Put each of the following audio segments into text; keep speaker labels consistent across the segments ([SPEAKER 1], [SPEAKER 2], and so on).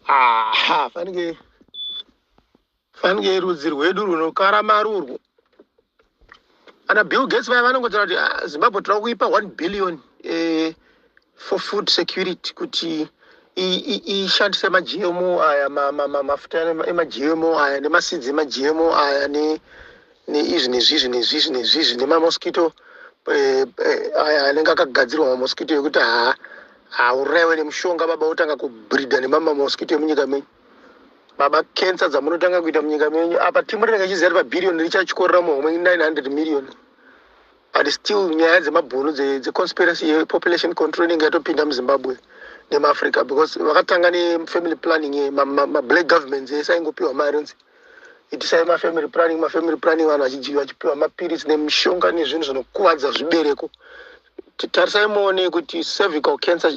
[SPEAKER 1] Aha, fanike rudzi rwedu runokara mari urwu. Ana Bill Gates vaya vanongotaura kuti, "Ah, Zimbabwe toda kuipa 1 billion for food security kuti ishandise maGMO aya, mafuta emaGMO aya nemaseeds emaGMO aya neizvi nezvizvi nezvizvi nezvizvi nemamosquito aya anenge akagadzirwa, mamosquito ekuti haa, hauraiwe nemushonga baba, wotanga kubreeda nemamamosquito emunyika menyu baba. Cancer dzamunotanga kuita munyika menyu apa, timu rinenge ichiziva kuti pabhiriyoni richatyorera muhomwe 900 million, but still nyaya dzemabhunu dzeconspiracy yepopulation control inenge yatopinda muZimbabwe nemuAfrica, because vakatanga nefamily planning. Mablack governments ese aingopiwa mari, nzi itisai mafamily planning, mafamily planning, vanhu vachipiwa mapiritsi nemishonga nezvinhu zvinokuvadza zvibereko. Tarisai muone kuti cervical cancer,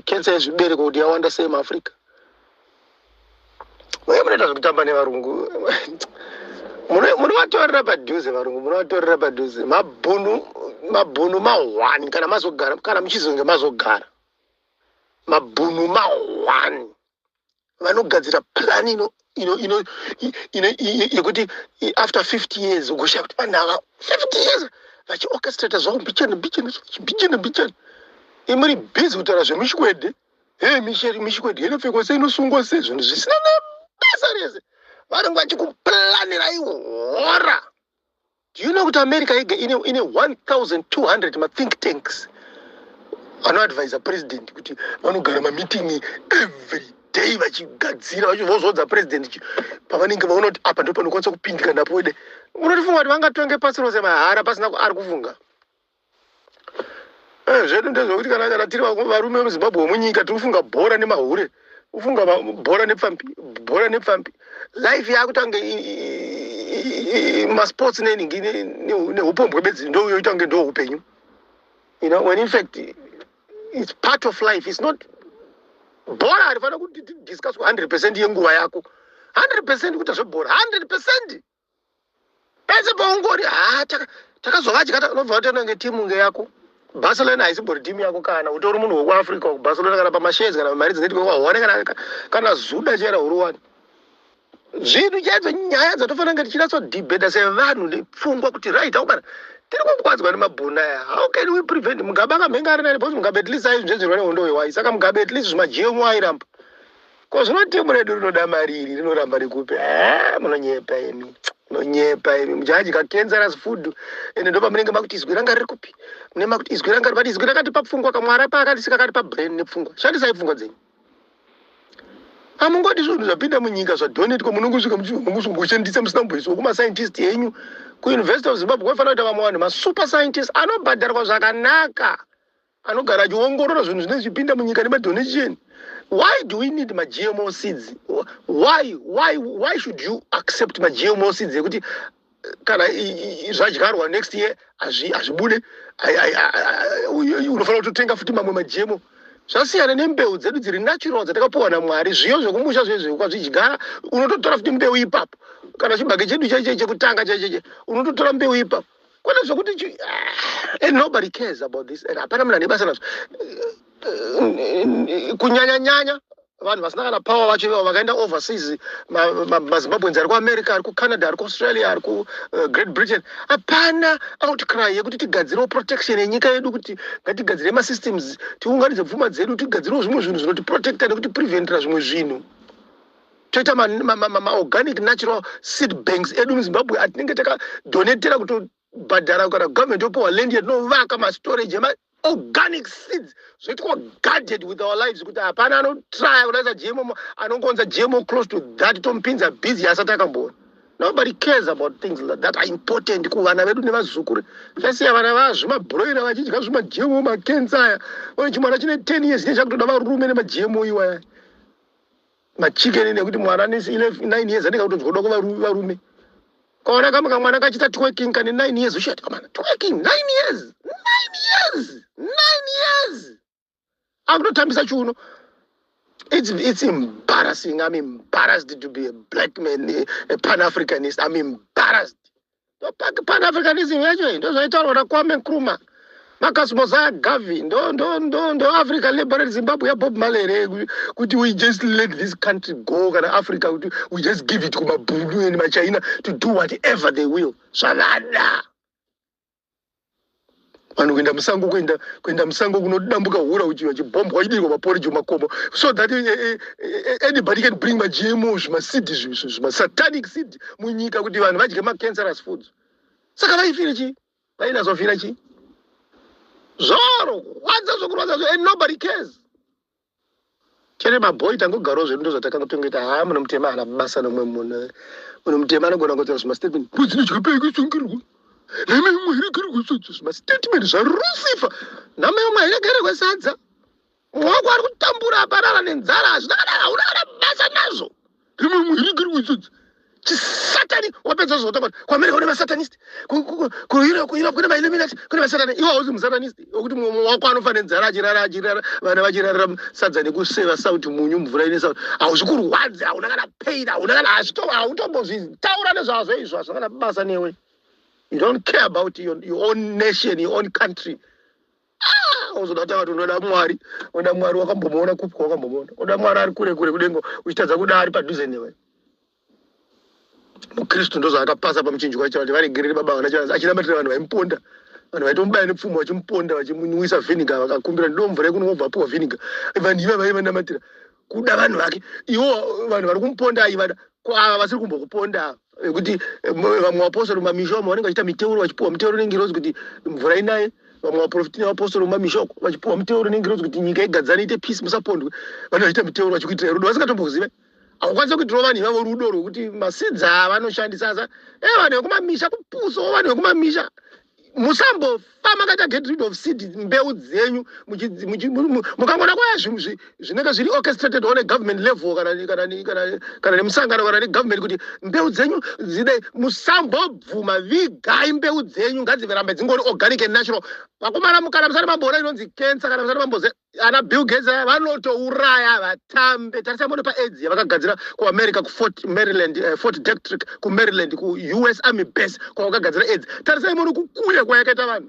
[SPEAKER 1] cancer yezvibereko, kuti yawanda sei muAfrica. Uye munoita zvekutamba nevarungu, munovatorera padhuze varungu, munovatorera padhuze mabhunu. Mabhunu mahwani kana mazogara, kana muchizonge mazogara, mabhunu mahwani vanogadzira plan ino yekuti after 50 years ugoshaya kuti vanhu ava 50 years vachiorchestrata zvavo mbichana mbichana, mbichana mbichana. Imuri busy kutaura zvemishikwede, he, mishikwede inopfekwa sei, inosungwa sei, zvinhu zvisina nebasa rese. Vanenge vachikuplanirai hora. Do you know kuti America yega ine 1200 mathink tanks anoadvisa president, kuti vanogara mameeting every day vachigadzira, vachivozodza president pavanenge vaona kuti apa ndo panokwanisa kupindika napo ide? Unotifunga kuti vangatonge pasi rose mahara pasina ari kufunga? Zvedu ndezvekuti kana tiri varume vemuZimbabwe wemunyika, tiri kufunga bhora nemahure, kufunga bhora nepfambi, bhora nepfambi. Life yakutange masports neningi neupombwe bedzi, ndo yoita kunge ndo upenyu, when in fact it's part of life. It's not bhora harifanira kuti discusswa 100% yenguva yako, 100% kuita zvebhora, 100% pese paungori. Ha, takazovadya, unobva watoona kunge timu nge yako. Barcelona haisimbori timu yako kana utori munhu wekuAfrica. KuBarcelona kana pamashares kana pamari dzinoitwa wahone kana zuda chera huruwani. Zvinhu chaidzo, nyaya dzatofanira kunge tichinyatsodhibheta sevanhu nepfungwa kuti right, aubana tiri kukwadzwa nemabhunu aya, how can we prevent? Mugabe akamhenga ari nani, because Mugabe at least aizvinzvenzverwa nehondo yewai. Saka Mugabe at least zvimaGMO airamba. Ko zvino timu redu rinoda mari iri rinoramba rikupi? Munonyepa imi, munonyepa imi. Muchadya cancerous food, ende ndo pamunenge makuti izwi ranga riri kupi, mune makuti izwi ranga, but izwi rakatipa pfungwa kamwari paakatisika akatipa brain nepfungwa. Shandisai pfungwa dzenyu. Hamungodi zvinhu zvapinda munyika zvadonetwa, munongosvika muchingoshandisa musina kumboiswa kumascientist enyu. KuUniversity of Zimbabwe kwaifanira kuita vamwe vanhu, masuper scientist anobhadharwa zvakanaka, anogara achiongorora zvinhu zvinenge zvichipinda munyika nemadonation. Why do we need maGMO seeds? Why should you accept maGMO seeds ekuti kana zvadyarwa next year hazvibude, unofanira kutotenga futi mamwe maGMO? Zvasiyana nembeu dzedu dziri natural dzatakapiwa naMwari. Zviyo zvekumusha zvezve ukazvidyara, unototora futi mbeu ipapo. Kana chibage chedu chaiche chekutanga chaicheche, unototora mbeu ipapo, kwete zvokuti ah, and nobody cares about this, and hapana munhu ane basa nazvo, kunyanya nyanya vanhu vasina kana power vacho ivavo vakaenda overseas, maZimbabweans ari kuAmerica, ari kuCanada, ari kuAustralia, ari kuGreat Britain. Hapana outcry yekuti tigadzirewo protection yenyika yedu, kuti ngatigadzire masystems, tiunganidze pfuma dzedu, tigadzirewo zvimwe zvinhu zvinotiprotecta nekutipreventera zvimwe zvinhu, toita maorganic natural seed banks edu muZimbabwe atinenge takadonetera, kutobhadhara kana government yopiwa land yatinovaka mastorage emaorganic seeds, zvoitwa guarded with our lives, kuti hapana anotrya kudaisa GMO. Anongounza GMO close to that, tomupinza busy asati akamboona. Nobody cares about things like that are important kuvana vedu nevazukuru. Chasiya vana vazvimabroiler vachidya zvimaGMO, macancer aya. One chimwana chine 10 years nechakutoda varume nemaGMO iwaya, machicken, nekuti mwana ane 9 years anenge akutonzwa kuda kuvarume. Kaona kamwe kamwana kachita twerking kane 9 years, ushati kamwana twerking 9 years, 9 years, 9 years, akutotambisa chiuno. It's embarrassing. I'm embarrassed to be a black man, a Pan-Africanist. I'm embarrassed. Pan-Africanism yacho iyi ndozvaitaurwa naKwame Nkrumah. Marcus Mosiah Garvey ndo ndo ndo ndo Africa Liberate Zimbabwe yaBob Marley here, kuti we just let this country go, kana Africa, kuti we just give it kumabhunu and machina to do whatever they will, zvavada. Vanhu kuenda musango, kuenda musango kunodambuka hura, vachibhombwa, vachidirwa maporiji mumakomo, so that anybody can bring maGMO, zvimaseed, zvimasatanic seed munyika, kuti vanhu vadye macancerous foods. Saka vaifira chii? Vainazofira chii? Zvorwadza, zvokurwadza, and nobody cares. Chere mabhoi, tangogarawo zvedu, ndo zvatakangotongoita. Haa, muno mutema haana basa nomwe munhu. Munhu mutema anogona kungotaura zvimastatement, "Mbudzi kusungirwa, nhama yomwe iregerwe sadza." Zvimastatement zvaRusifa. Nhama yomwe hairegererwe sadza. Mwako ari kutambura, aparara nenzara, hazvina kana, hauna kana basa nazvo. Nhama yomwe iregerwe sadza, chisatani. Wapedza zvotaura, kuAmerica kune masatanist, kuEurope kune maIlluminati, kune masatani. Iwo hauzi musatanist wekuti mumwe wako anofa nenzara, achirara, achirara, vana vachirarira sadza nekuseva sauti, munyu, mvura ine sauti. Hauzi kurwadza, hauna kana pain, hauna kana, hautombozvitaura nezvazvo izvo, hazvina kana basa newe. You don't care about your own nation, your own country. Uzoda kutaura kuti unoda Mwari. Unoda Mwari wakambomuona kupi? Wakambomuona? Unoda Mwari ari kure kure kudenga, uchitadza kuda ari padhuze newe. Mukristu ndozvaakapasa pamuchinjikwa wacho, kuti varegerere baba vana chavanzi, achinamatira vanhu vaimuponda, vanhu vaitomubaya nepfumo, vachimuponda, vachimunwisa vhiniga. Vakakumbira, "Ndo mvura yekunwa," obva apiwa vhiniga. Vanhu iva vaivanamatira kuda vanhu vake. Iwo vanhu vari kumuponda aivada. Ko ava vasiri kumbokuponda, vekuti vamwe vapostori mumamisha umo vanenge vachiita miteuro, vachipiwa miteuro nengirozi kuti mvura inaye. Vamwe vaprofiti nevapostori mumamisha uko vachipiwa miteuro nengirozi kuti nyika igadzane, ite peace, musapondwe. Vanhu vachiita miteuro vachikuitirai rudo, vasingatombozive. Haukwanisi kuitirawo vanhu ivavo rudo rwekuti masidza avanoshandisa asa e vanhu vekumamisha kupusawo. Vanhu vekumamisha, musambofa makaita get rid of seed, mbeu dzenyu. Mukangoona kwaya zvinhu zvinenge zviri orchestrated on a government level, kana nemusangano, kana negovernment, kuti mbeu dzenyu dzide, musambobvuma. Vigai mbeu dzenyu, ngadzirambe dzingori organic and natural. Vakomana, kana musati mamboona inonzi cancer, kana musati mamboze ana Bill Gates aya, vanotouraya vatambe. Tarisa mone paAIDS yavakagadzira kuAmerica, kuFort Maryland, Fort Detrick kuMaryland, kuUS Army base kwavakagadzira AIDS. Tarisai mone kukuya kwayakaita vanhu,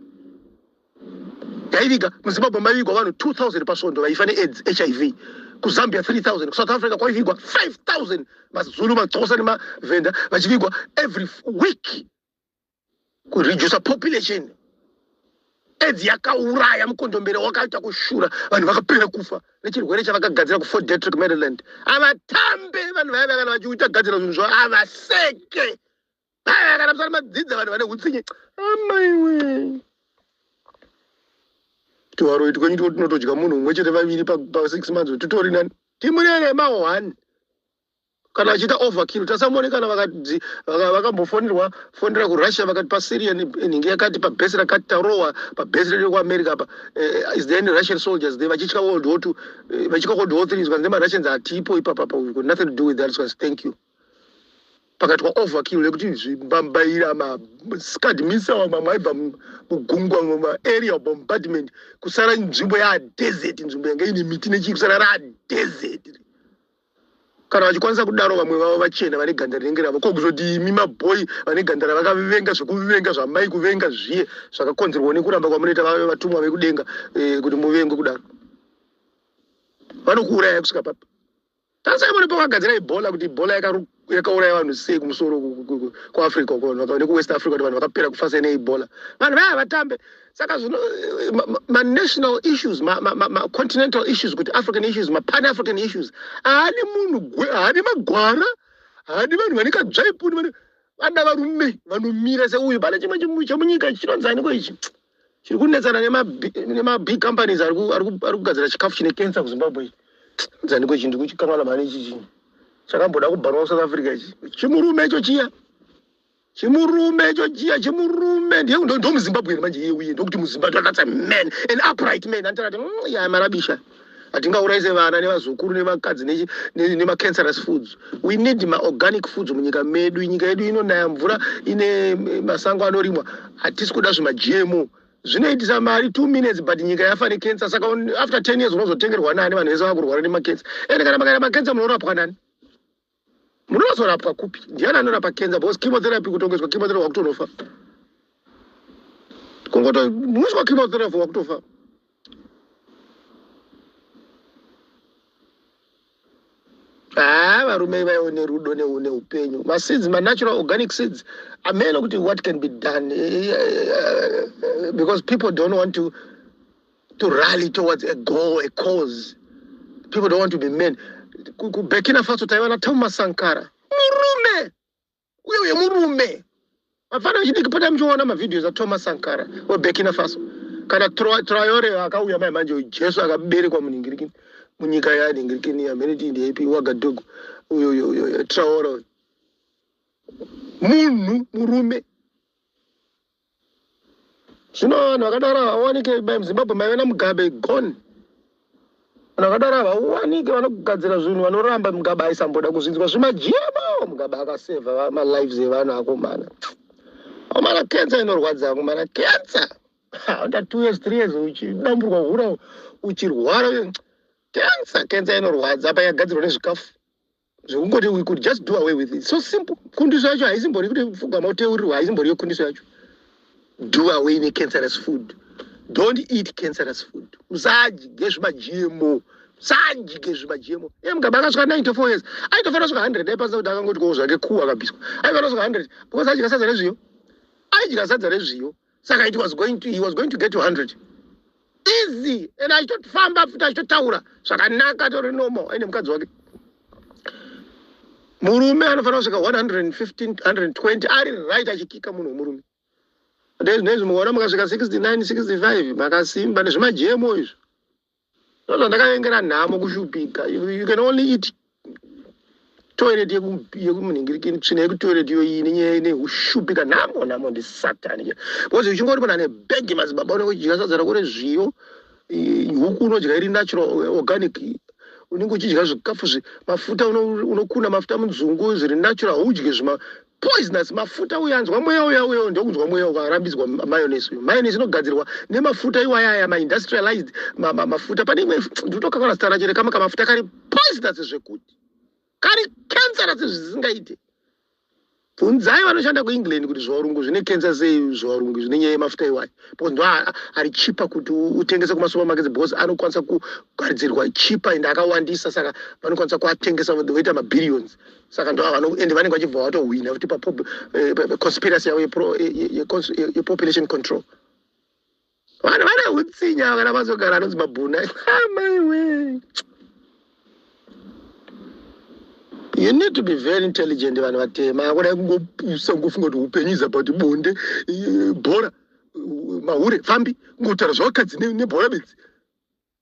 [SPEAKER 1] yaiviga. MuZimbabwe maivigwa vanhu 2000 pasvondo vaifa neAIDS, HIV. KuZambia 3000, kuSouth Africa kwaivigwa 5000, maZulu, maXhosa nemaVhenda vachivigwa every week, kuredusa population. AIDS yakauraya, mukondombero wakaita kushura, vanhu vakapera kufa nechirwere chavakagadzira kuFort Detrick, Maryland. Havatambe vanhu vaya, kana vachiita gadzira zvinhu zvavo havaseke vaya. Kana musati madzidza, vanhu vane utsinye, amaiwe, tiwaroi kwenyu tinotodya munhu mumwe chete, vaviri pa 6 months, titori nani, timurerema one. Kana vachiita overkill, tasamone kana vakambofonirwa fonera kuRussia, vakati paSyria nhingi yakati, pabhesi rakati tarohwa, pabhesi riri kuAmerica apa, is there any Russian soldiers there? Vachitya World War Two, vachitya World War Three. Zvikanzi nemaRussians, "Hatipo ipapapa, we've got nothing to do with that." Zvikanzi, "Thank you." Pakaitwa overkill yekuti zvimbambaira, maScud missile mamwe aibva mugungwa, maaerial bombardment, kusara nzvimbo yadesert, nzvimbo yanga ine miti nechii, kusara radesert. Kana vachikwanisa kudaro vamwe vavo vachena vane ganda rinenge ravo, ko kuzoti imi mabhoi vane ganda ravakavenga zvekuvenga zvamai kuvenga zviye zvakakonzerwa nekuramba kwamunoita vatumwa vekudenga, kuti muvengwe kudaro, vanokuuraya kusvika papi? Tarisai mune pavakagadzira Ebola, kuti Ebola yakauraya vanhu sei kumusoro kuAfrica uko, nekuWest Africa, kuti vanhu vakapera kufa sei neEbola. Vanhu vaya vatambe. Saka zvino manational issues, macontinental issues, kuti African issues, mapan African issues, haadi munhu, haadi magwara, haadi vanhu vane kadzvaipuni, vada varume vanomira seuyu. Pane chimwe chemunyika chinonzaniko ichi chiri kunetsana nemabig companies ari kugadzira chikafu chine cancer kuZimbabwe ichi? Nzaniko ichi? Ndikuchikanganwa mhani. Ichi chakamboda kubhanwa kuSouth Africa ichi. Chimurume icho chiya, chimurume icho chiya, chimurume ndiye ndo muZimbabwe manje iye uye ndokuti muZimbabwe, that's a man, an upright man. Anditarati ya marabisha, hatingaurayise vana nevazukuru nevakadzi nemacancerous foods. We need maorganic foods munyika medu. Nyika yedu inonaya mvura, ine masango anorimwa. Hatisi kuda zvimaGMO zvinoitisa mari 2 minutes, but nyika yafa necancer. Saka after 10 years unozotengerwa nani? Vanhu vese vakurwara nemacancer. Ende kana makaita macancer, munorapwa nani? Munozorapwa kupi? Ndiani anorapa cancer? Because chemotherapy, kutongoiswa chemotherapy, wakutonofa. Kungotonwiswa chemotherapy wakutofa. Haa, varume vaiwo nerudo neupenyu. Maseeds, manatural organic seeds, ameno kuti what can be done, because people don't want to rally towards a goal, a cause. People don't want to be men. KuBurkina Faso taiva naThomas Sankara, murume uye uye murume. Vafana vechidiki, pota muchiona mavideos aThomas Sankara weBurkina Faso, kana Traore akauya mai manje. Jesu akaberekwa munhingirikini, munyika yanhingirikini yameniti ndeipi, Wagadugu uyo uyo uyo Traore uyu. Munhu murume. Zvino vanhu vakadaro havawanike. Mai muZimbabwe maive naMugabe, gone. Vanhu vakadaro havawanike, vanogadzira zvinhu, vanoramba. Mugabe aisamboda kuzvinzwa zvimaGMO. Mugabe akasevha malives evanhu. Akomana, akomana, cancer inorwadza, akomana. Cancer unda 2 years, 3 years uchidamburwa hura, uchirwara cancer. Cancer inorwadza. Apa yagadzirwa nezvikafu zvekungoti we could just do away with it. So simple. Kundiso yacho haisimbori kuti pfugama uteurirwa, haisimbori yokundiso yacho. Do away necancerous food. Don't eat cancerous food. Musadye zvimaGMO, musadye zvimaGMO. Iye Mugabe akasvika 94 years, aitofanira kusvika 100. Aipasa kuti akangoti kowo zvake ku akabviswa, aifanira kusvika 100 because aidya sadza rezviyo, aidya sadza rezviyo. Saka it was going to, he was going to get to 100 easy, and achitofamba futi, achitotaura zvakanaka, tori normal, aine mukadzi wake. Murume anofanira kusvika 115, 120 ari right, achikika, munhu wemurume. Ndezvinezvi mukaona mukasvika 69, 65, makasimba nezvimaGMO izvo. Ndozvandakavengera nhamo, kushupika. You can only eat toilet yekumunhingirikini, tsvina yekutoilet iyoyi nenyaya nehushupika. Nhamo, nhamo ndisatani, because uchingori munhu ane bhegi, madzibaba, unenge uchidya sadza rako rezviyo, huku unodya iri natural, organic, unenge uchidya zvikafu mafuta, unokuna mafuta munzungu zviri natural. Haudye zvima poisonous mafuta. Uyanzwa mweya uya, uya ndokunzwa mweya ukarambidzwa mayonnaise. Uyu mayonnaise inogadzirwa nemafuta iwayaya, maindustrialized mafuta. Pane imwe, ndinotokakana zita racho, rekama kamafuta kari poisonous zvekuti kari cancerous zvisingaite. Bvunzai vanoshanda kuEngland kuti zvivarungu zvine cancer sei, zvivarungu zvine nyaya yemafuta iwayo, because ndo ari cheaper kuti utengese kumasupermarkets, because anokwanisa kugadzirwa cheaper ende akawandisa. Saka vanokwanisa kuatengesa voita mabillions. Saka ndo ende vanenge vachibva vatohwina futi paconspiracy yavo yepopulation control. Vanhu vane utsinya kana vazogara, anonzi mabhuna amaiwe. You need to be very intelligent, vanhu vatema. Kudai kungopusa, kungofunga kuti upenyu is about bonde, bhora, mahure, fambi, kungotaura zvavakadzi nebhora bedzi.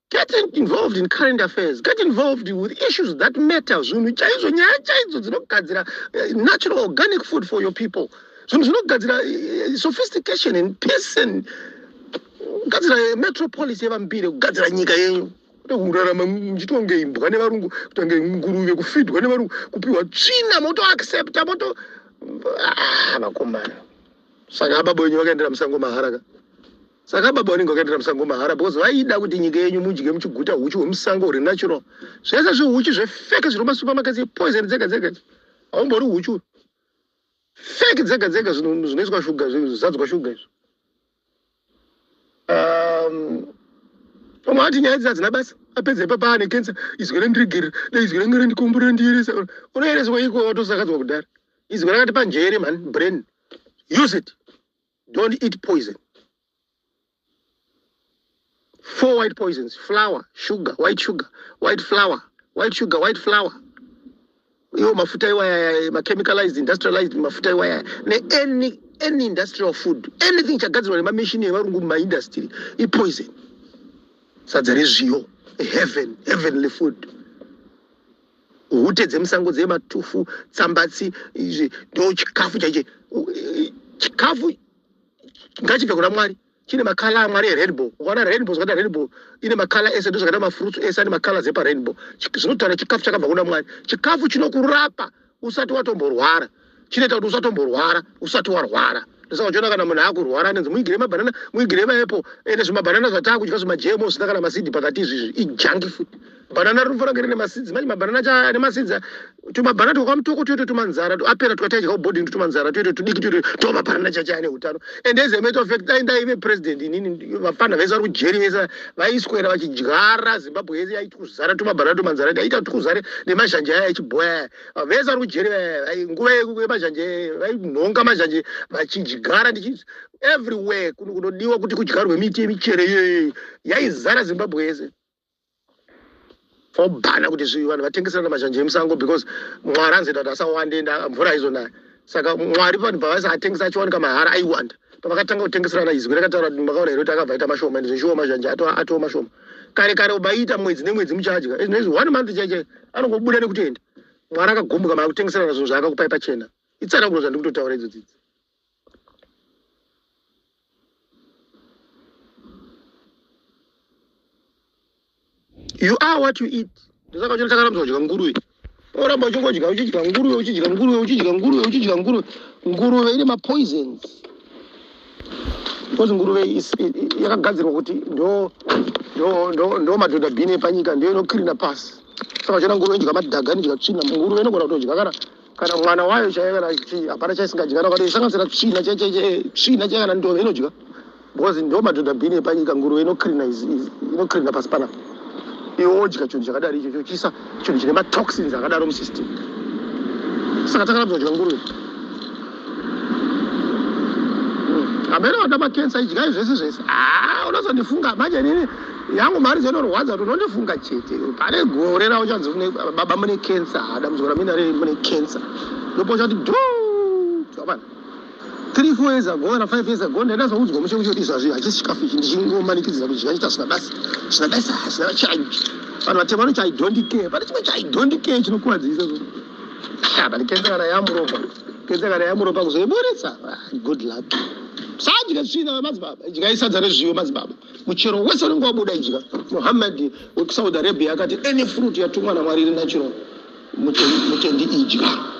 [SPEAKER 1] Get involved in current affairs. Get involved with issues that matter, zvinhu chaizvo, nyaya chaidzo dzinogadzira natural organic food for your people, zvinhu zvinogadzira sophistication and peace, and kugadzira metropolis yevambire, kugadzira nyika yenyu. Kwete kurarama muchiitwa kunge imbwa nevarungu, kuita kunge nguruve, kufidwa nevarungu, kupiwa tsvina, motoaccepta moto. Ah, vakomana, saka ababa wenyu vakaendera musango mahara ka? Saka baba vanenge vakaendera musango mahara because vaida kuti nyika yenyu mudye muchiguta huchi hwemusango huri natural. Zvese zvihuchi zvefake zviri mumasupermarkets, poison dzega dzega. Haumbori huchi uyu, fake dzega dzega, zvinoiswa shuga, zvizadzwa shuga izvo. Umwe ati nyaya idzi hadzina basa, apedza ipapa ane cancer. Izwi rendiregerera, dai izwi rangu rendikomborera, ndiyeresa. Unoyereswa iko watosakadzwa kudhara? Izwi rakati panjere, man, brain, use it. Don't eat poison. Four white poisons: flour, sugar, white sugar, white flour, white sugar, white flour. Iwo mafuta iwaya, machemicalized, industrialized mafuta iwaya, neany any industrial food, anything chagadzirwa nemamachine evarungu mumaindustry ipoison. Sadza rezviyo, heaven, heavenly food. Hute dzemusango, dzematufu, tsambatsi, izvi ndo chikafu chaiche. Chikafu ngachibve kuna Mwari, chine macolour aMwari erainbow. Ukaona rainbow, zvakaita rainbow, ine macolour ese, ndo zvakaita mafruits ese ane macolours eparainbow. Zvinotaura chikafu chakabva kuna Mwari, chikafu chinokurapa usati watomborwara, chinoita kuti usatomborwara usati warwara. Ndosaka uchiona kana munhu akurwara anenzi muigire mabhanana, muigire maapple. Ende zvimabhanana zvataakudya zvimaGMO zvisina kana maseeds pakati, izvizvi ijunk food. Bhanana rinofanira kunge rine maseeds. Manje mabhanana acho ane maseeds. Tumabhanana twakwamutoko tuyoto tumanzara apera twataidya kuboarding tumanzara tuyoto tudiki tuyoto tomabhanana chacha ane utano. And as a matter of fact, dai ndaive president inini, vafana vese vari kujeri vese vaiswera vachidyara, Zimbabwe yese yaiti kuzara tumabhanana tumanzara, ndaita kuti kuzare nemazhanje aya echibhoya aya. Vese vari kujeri nguva yemazhanje vainhonga mazhanje vachidyara ndichi everywhere kunodiwa kuti kudyarwe miti yemichero iyoyo, yaizara Zimbabwe yese. Obhana kuti vanhu vatengeserana mazhanje emusango, because Mwari anzoita kuti asawande, mvura aizonaya. Saka Mwari vanhu pavaisatengesa achiwanika mahara, aiwanda. Pavakatanga kutengeserana, izwi rakataura kuti, makaona here kuti akabva aita mashoma? Ende zveshuwa mazhanje atova mashoma. Kare kare maiita mwedzi nemwedzi muchadya, izvinezvi one month chaichai anongobuda nekutoenda. Mwari akagumbuka maakutengeserana zvinhu zvaakakupai pachena. Itsananguro zvandikutotaura idzo dzidzi. You are what you eat. Ndosaka chino takarambwa kudya nguruve. Oramba uchingodya, uchidya nguruve, uchidya nguruve, uchidya nguruve, uchidya nguruve. Nguruve ine mapoisons, because nguruve yakagadzirwa kuti ndo madhodha bhini epanyika, ndiyo inokirina pasi. Saka uchiona nguruve inodya madhaga, inodya tsvina. Nguruve inogona kutodya kana mwana wayo chaiyo, kana chii, hapana chaisingadya. Kana ukatoisanganisira tsvina tsvina chaiyo, kana ndove inodya, because ndo madhodha bhini epanyika. Nguruve inokirina inokirina pasi panapa. Iwe wodya chinhu chakadaro ichocho, uchiisa chinhu chine matoxins akadaro musystem. Saka takarambwa kudya nguruve. Hamene vada makensa, idyai zvese zvese. Ah, unozondifunga manje. Nini yangu mari dzinorwadza kuti unondifunga chete. Pane gore rauchanzi baba mune kensa, dambudziko ramina rei, mune kensa, ndopo uchati dhu hapana. 3, 4 years ago kana 5 years ago, ndaidazoudzwa mushe kuti izvazvi hachisi chikafu ichi, ndichingomanikidzira kudya chita zvina basa, zvina basa, zvina chai. Vanhu vatema vanoti, "I don't care." Pane chimwe cha "I don't care" chinokuwadzisa. But kenza kana yamuropa, kenza kana yamuropa, kuzoiburitsa, ah, good luck. Sadya tsvina, madzibaba. Idyai sadza rezviyo, madzibaba. Muchero wese unenge wabuda, idya. Muhammad wekuSaudi Arabia akati any fruit yatumwa naMwari iri natural, mutendi idya.